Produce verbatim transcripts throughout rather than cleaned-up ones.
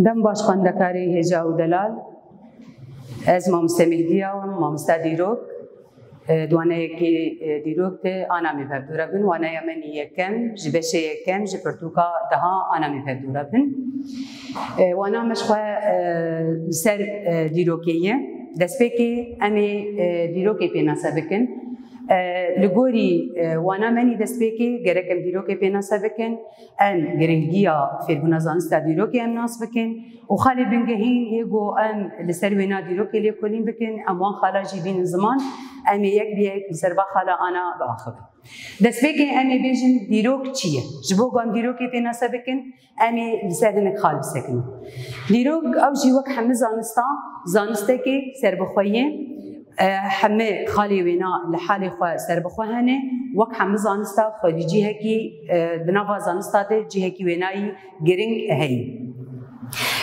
Dem baş xwendekarê hêja û delal. Ez mamoste Mehdiya wim, mamoste dîrok. E, di waneyekê, e, dîrok de ana me bi hevdû re bin. Waneya me nî yekem, ji beşê yekem, ji pirtûka deha ana me bi hevdû re bin. E, wana me ji xwe, e, li ser, e, dîrokê ye. Destpêkê em ê, e, dîrokê pênase bikin. E, li gorî, e, wana me nî destpêkê gerek em dîrokê pênase bikin. Em giringiya fêrbûna zanista dîrokê em nas bikin û xalê bingehîn yê ku em li ser wêna dîrokê lêkolîn bikin, em wan xala jî bînin ziman, em ê yek bi yek li ser va xala ana biaxivin. Destpêkê em ê bêjin dîrok çi ye? Ji bo ku em dîrokê pênase bikin, em ê li ser hinek xal bisekinin. Dîrok ew jî wek hemî zanista, zanistekê serbixwe ye. E, hemî xalê wêna li halê xwe serbixwe hene, wek hemî zanista xwedî cihekî, e, di nava zanista de cihekî wênayî giring heye.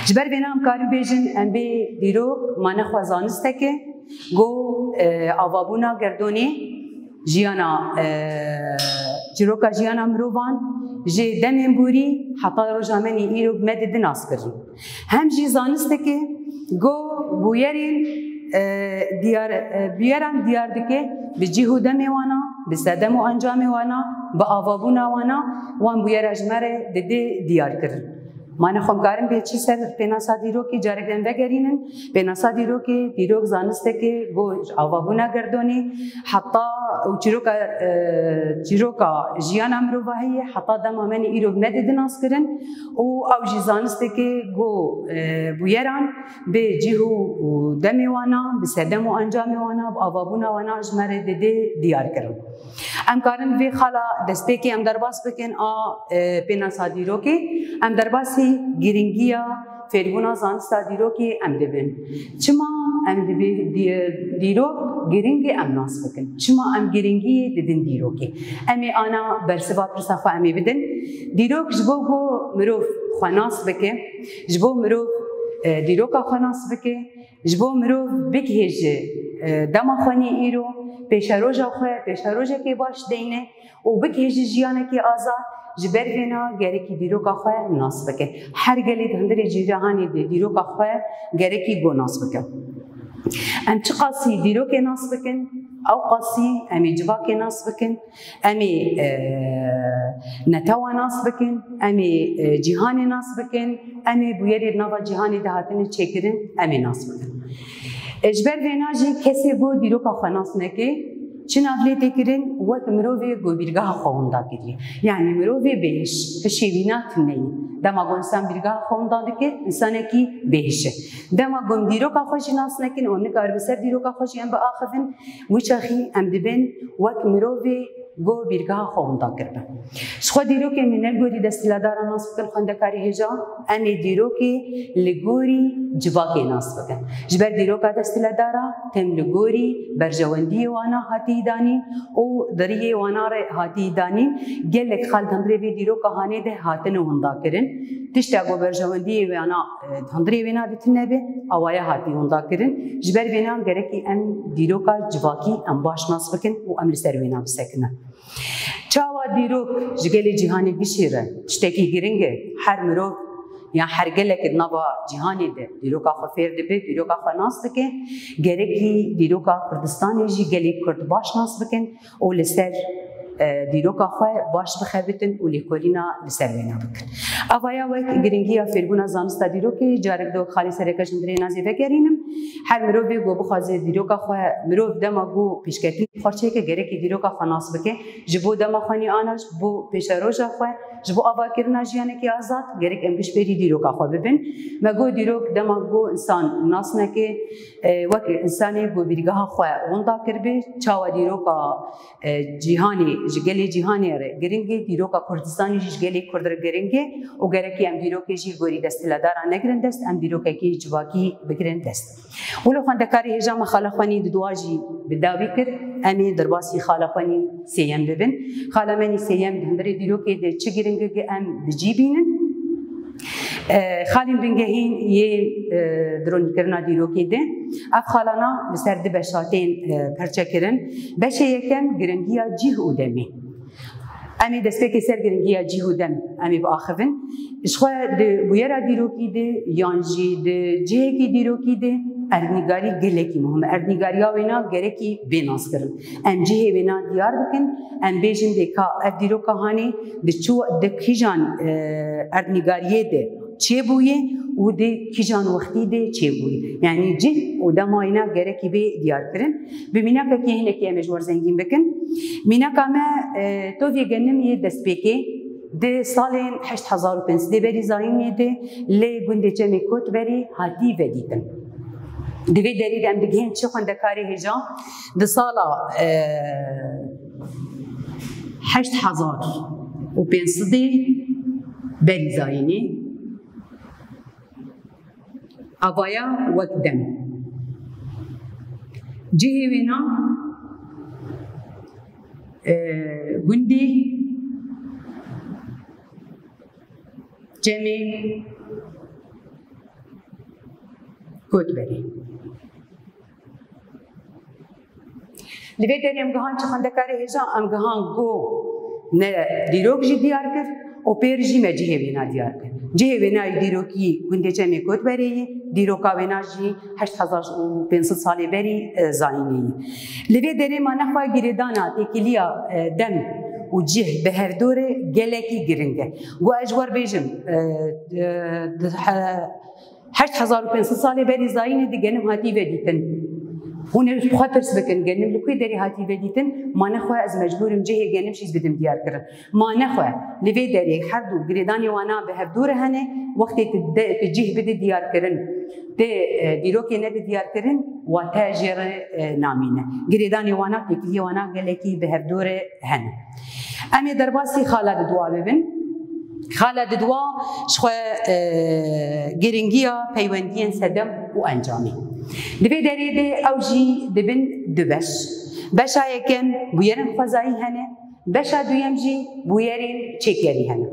Ji ber vêna em karin bêjin, em bê dîrok mane xwe zanistek e, ku, e, avabûna gerdonê, jiyana, e, çîroka jiyana mirovan ji demên borî heta roja me nî îro me didin nas kirin. Hem jî zanistekê ku bûyerên, e, diyar, e, bûyeran diyar dike bi cih û demê wana, bi sedem û encamê wana, bi avabûna wana, wan bûyera ji me re dide diyar kirin. Mane xwe em karin bê çi ser pênasa dîrokê, carek em vegerînin. Pênasa dîrokê, dîrok zanistekê ku avabûna gerdonê, heta û çîroka, e, çîroka jiyana mirovahiyê, heta dema me nî îro me didin nas kirin û ew jî zanistekê ku, e, bûyeran bi cih û, û demê wana, bi sedem û encamê wana, bi avabûna wana ji me re dide diyar kirin. Em karin vê xala destpêkê em derbas bikin a, e, pênasa dîrokê. Em derbasî giringiya fêrbûna zanista dîrokê em dibin. Çima em dibê dî-, dîrok giring e em nas bikin? Çima em giringiyê didin dîrokê? Em ê ana bersiva pirsa xwe em ê bidin. Dîrok ji bo ku mirov xwe nas bike, ji bo mirov, e, dîroka xwe nas bike, ji bo mirov bigihêje, e, dema xwe nî îro, pêşeroja xwe, pêşerojekê baş deyne û bigihêje jiyanekê azad, ji ber vêna gerekî dîroka xwe nas bike. Her gelê di hundirê cîhanê de dîroka xwe gerekî ku nas bike. Em çiqasî dîrokê nas bikin, ew qasî em ê civakê nas bikin, em ê, e, netewa nas bikin, em ê, e, cîhanê nas bikin, em ê bûyerê di nava cîhanê de hatine çêkirin, em ê nas bikin. E, ji ber vêna jî kesê ku dîroka xwe nas neke, çi nav lê tê kirin, wek mirovê ku bîrgeha xwe winda kiriye. Yanî mirovê bêhiş, hişê wîna tune ye. Dema ku însan bîrgeha xwe winda dike, însanekî bêhiş e. Dema ku em dîroka xwe jî nas nekin û em nikaribin ser dîroka xwe jî em biaxivin, wî çaxî em dibin wek mirovê ku bîrgeha xwe winda kiribe. Ji xwe dîrokê em ê ne li gorî desthilatdara nas bikin, xwendekarê hêja, em ê dîrokê li gorî civakê nas bikin. Ji ber dîroka desthilatdara tim li gorî berjewendiyê wana hatî danîn û di riyê wana re hatî danîn. Gelek xal di hundirê vê dîroka hanê de hatine winda kirin. Tişta ku berjewendiyê wana, e, di hundirê wêna de tune be, awaya hatî winda kirin. Ji ber vêna gerekî em dîroka civakî em baş nas bikin û em li ser wêna bisekinin. Çawa dîrok ji gelê cîhanê bişêre tiştekî giring e. Her mirov yan her gelek di nava cîhanê de dîroka xwe fêr dibe, dîroka xwe nas dike. Gerekî dîroka Kurdistanê jî gelê Kurd baş nas bikin û li ser, e, dîroka xwe baş bixebitin û lêkolîna li ser wêna bikin. Avaya wek giringiya fêrbûna zanista dîrokê, carek di wek xalê sereke ji hundirê nazê vegerînim. Her mirovê ku bixwaze dîroka xwe, mirov dema ku pêşketinê xwe çêke, gerekî dîroka xwe nas bike. Ji bo dema xwe nî ana, ji bo pêşeroja xwe, ji bo avakirina jiyanekî azad, gerek em piştbêrî dîroka xwe bibin. Me got dîrok dema ku însan nas neke, e, wek însanê ku bîrgeha xwe winda kiribe, çawa dîroka, e, cîhanê, ji gelê cîhanê re giring e, dîroka Kurdistanê jî ji gelê Kurd re giring e û gerekî em dîrokê jî gorî desthilatdara negirin dest, em dîrokekî civakî bigirin dest. Wilo xwendekarê hêja me xala xwe nî di dua jî bi dawî kir, em ê derbasî xala xwe nî sêyem bibin. Xala me nî sêyem di hundirê dîrokê de çi giring e em bi cî bînin. E, xalên bingehîn yê, e, dironîkirina dîrokê de. Ev xalana li ser du beşa tên, e, perçe kirin. Beşê yekem giringiya cih û demê. Em ê destpêkê ser giringiya cih û dem em ê biaxivin. Ji xwe di bûyera dîrokî de yan jî di cihekî dîrokî de erdnîgarî gelekî muhim e. Erdnîgariya wêna gerekî bê naskirin. Em cihê wêna diyar bikin, em bêjin dê ka ev dîroka hanê di çi, di kîjan, e, erdnîgariyê de çêbûye û di kîjan wextî de çêbûye. Yanî cih û dema wêna gerekî bê diyar kirin. Bi mînakekî hinekî em ê ji we re zengîn bikin. Mînaka me, e, tovê genim yê destpêkê di salên heşt hezar û pênc sedê berî zayînê de lê gundê Çemê Kotberê hatî vedîtin. Di vê derê de em digihên çi xwendekarê hêja di sala, e, heşt hezar û pênc sedê berî zayînê avaya wek dem. Cihê wêna, e, gundê Çemê Kotberê. Li vê derê em gihan çi xwendekarê hêja, em gihan go ne dîrok jî diyar kir û pêr jî me cihê wêna diyar kir. Cihê wêna yê dîrokî gundê Çemê Kotberê ye, dîroka wêna jî heşt hezar û pênc sed salê berî, e, zayînê ye. Li vê derê ma nexwe girêdana têkiliya, e, dem û cih bi hevdû re gelekî giring e. Go ez ji we re bêjim, e, e, di he-, heşt hezar û pênc sed salê berî zayînê di genim hatî vedîtin. Hûn ê xwe pirs bikin, genim li ku derê hatî vedîtin, ma nexwe ez mecbûr im cihê genim jî bidim diyar kirin. Ma nexwe li vê derê her du girêdanê wana bi hevdû re hene, wextê tu de-, tu cih bidî diyar kirin, tê, e, dîrokê nedî diyar kirin, wate jê re, e, namîne. Girêdanê wana, têkiliyê wana gelekî bi hevdû re hene. Em ê derbasî xala diduwa bibin. Xala diduwa ji xwe, e, giringiya peywendiyên sedem û encamê. Di vê derê de ew jî dibin du beş. Beşa yekem bûyerên xwezayî hene, beşa duyem jî bûyerên çêkerî hene.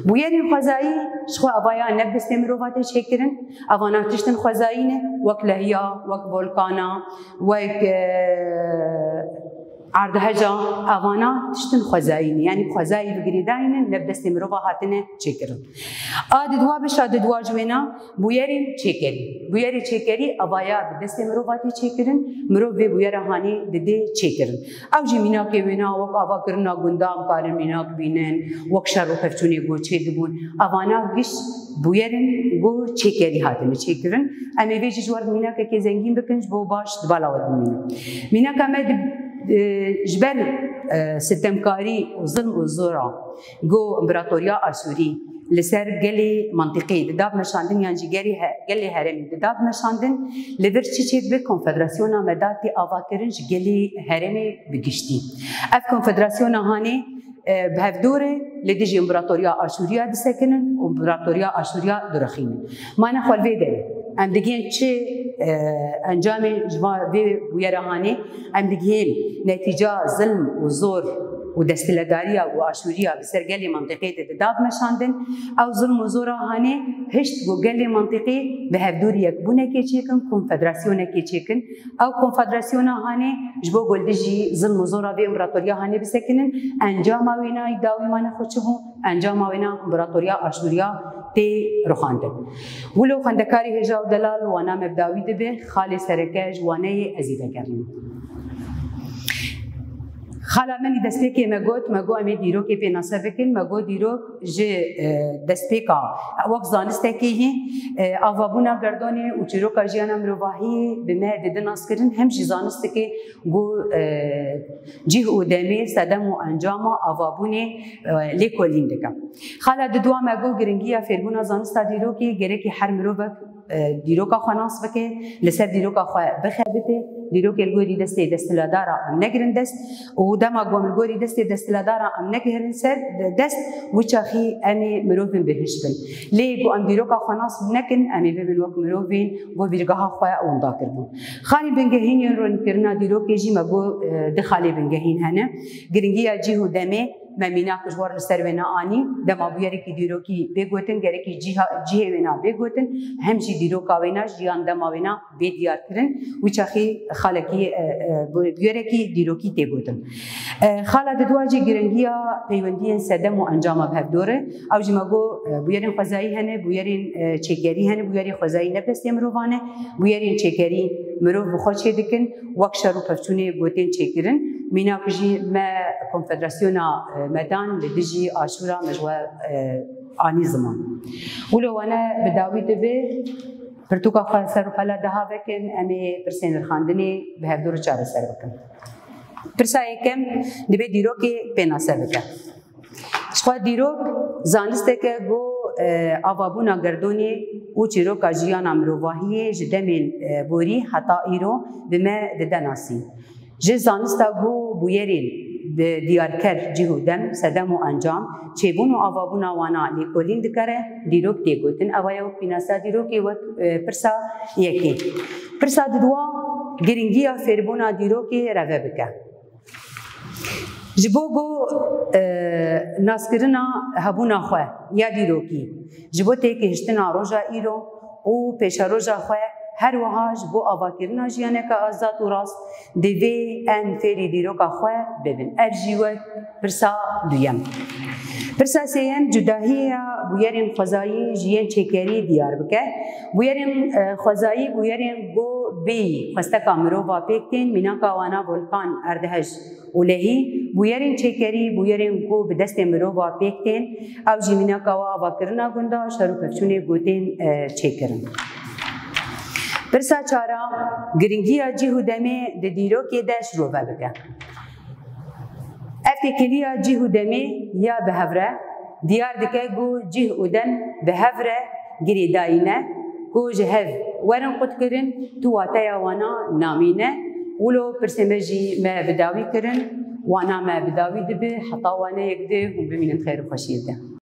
Bûyerên xwezayî ji xwe avaya ne bi destê mirova tê çêkirin, avana tiştin xwezayî ne, wek lehiya, wek volkana, wek, e, Erdheja, evana tiştin xwezayî ne, yanî xwezayî bi girêdayî ne, ne bi destê mirova hatine çêkirin. A diduwa, beşa diduwa ji wêna bûyerên çêkerî. Bûyerê çêkerî evaya bi destê mirova tê çêkirin, mirov vê bûyera hanê didê çêkirin. Ew jî mînakê wêna wek avakirina gundan karin mînak bînin, wek şer û pevçûnê ku çêdibûn. Evana giş bûyer in ku çêkerî hatine çêkirin. Em ê vê jî ji we re mînakekê zengîn bikin, ji bo baş di bala we de bimînin. Mînaka me di, e, ji ber, e, sitemkarî û zilm û zora ku împaratoriya Aşûrî li ser gelê mentiqê dida bimeşandin yan jî gelê he-, gelê herêmê dida bimeşandin, li vir çi çêdibe? Konfederasyona me da tê avakirin ji gelê herêmê bi giştî. Ev konfederasyona hanê e, bi hevdû re li dijî împaratoriya Aşûriya disekinin û împaratoriya Aşûriya direxînin. Ma nexwe li vê derê em digihên çi, e, encamê ji va-, vê bûyera hanê? Em digihên netîca zilm û zor û desthiledariya ku Aşûriya bi ser gelê mentiqê de dida bimeşandin. Ew zilm û zora hanê hişt ku gelê mentiqê bi hevdû re yekbûnekê çêkin, konfederasyonekê çêkin. Ew konfederasyona hanê ji bo ku li dijî zilm û zora vê împaratoriya hanê bisekinin, encama wêna yî dawî ma nexwe çi bû? Encama wêna împaratoriya Aşûriya tê rixandin. Wilo xwendekarê hêja û delal wana me bi dawî dibe, xalê sereke ji waneyê ez ê vegerînim. Xala min î destpêkê me got, me got em ê dîrokê pênase bikin, me got dîrok ji, e, destpêka wek zanistekê yî, e, avabûna gerdonê û çîroka jiyana mirovahiyê bi me didin naskirin, hem jî zanistekê ku, e, cih û demê, sedem û encama avabûnê, e, lêkolîn dike. Xala diduwa me got giringiya fêrbûna zanista dîrokê gerekî her mirovek e, dîroka xwe nas bike, li ser dîroka xwe bixebite, dîrokê li gorî destê desthiladara em negirin dest û dema ku em li gorî destê desthiladara em negirin ser dest, wî çaxî em ê mirovên bihişt bin. Lê ku em dîroka xwe nas nekin, em ê bibin wek mirovên ku bîrgeha xwe winda kiribûn. Xalên bingehîn yên rûnîkirina dîrokê jî me got, e, du xalê bingehîn hene. Giringiya cih û demê, Me mînak ji war li ser wêna anî, dema bûyerekî dîrokî bê gotin, gerekî cîha, cihê wêna bê gotin, hem jî dîroka wêna, jiyan dema wêna bê diyar kirin. Wî çaxî xalekî, e, e, bû-, bûyerekî dîrokî tê gotin. E, xala didwa jî giringiya peywendiyên sedem û encama bi hevdor e. Ew jî me got, e, bûyerên xwezayî hene, bûyerên, e, çêkerî hene, bûyerê xwezayî ne bi destê mirovan e, bûyerên çêkerî mirov bi xwe çê dikin, wek şer û pevçûnê gotên çêkirin. Mînak jî me konfederasyona, e, me dan li dijî aşûra me ji we, e, anî ziman. Wilo wane bi dawî dibe, pirtûka xwe ser û pela daha vekin, em ê pirsên rixandinê bi hevdor çareser bikin. Pirsa yekem, divê dîrokê pênase bike. Ji xwe dîrok zanisteke ku, e, avabûna gerdonê û çîroka jiyana mirovahiyê ji demên, e, borî heta îro bi me dide nasîn. Ji zanista ku bûyerên bi diyarker cih û dem, sedem û encam, çêbûn û avabûna wana lêkolîn dikare, dîrok tê gotin. Ewa ye wek pînasa dîrokê, wek, e, pirsa yekê. Pirsa didwa, giringiya fêrbûna dîrokê reve bike. Ji bo ku, e, naskirina hebûna xwe ya dîrokî, ji bo têgihiştina roja îro û pêşeroja xwe, her wiha ji bo avakirina jiyaneke azad û rast, divê em fêrî dîroka xwe bibin. Ev jî wek pirsa duyem. Pirsa sêyem, cudahiya bûyerên xwezayî ji yên çêkerî diyar bike. Bûyerên, e, xwezayî, bûyerên ku bêyî xwesteka mirova pêk tên, mînaka wana Volkan, Erdhej û Lehî, bûyerên çêkerî, bûyerên ku bi destê mirova pêk tên, ew jî mînaka wa avakirina gunda, şer û pevçûnê gotên, e, çêkirin. Pirsa çara, giringiya cih û demê di dîrokê de şirove bike. Ev têkiliya cih û demê ya bi hev re diyar dike ku cih û dem bi hev re girêdayî ne, ku ji hev werin qutkirin, tu wateya wana namîne. Wilo pirsê me jî me bi dawî kirin, wana me bi dawî dibe, heta waneyek di hûn bimînin xêr û xweşiyê de.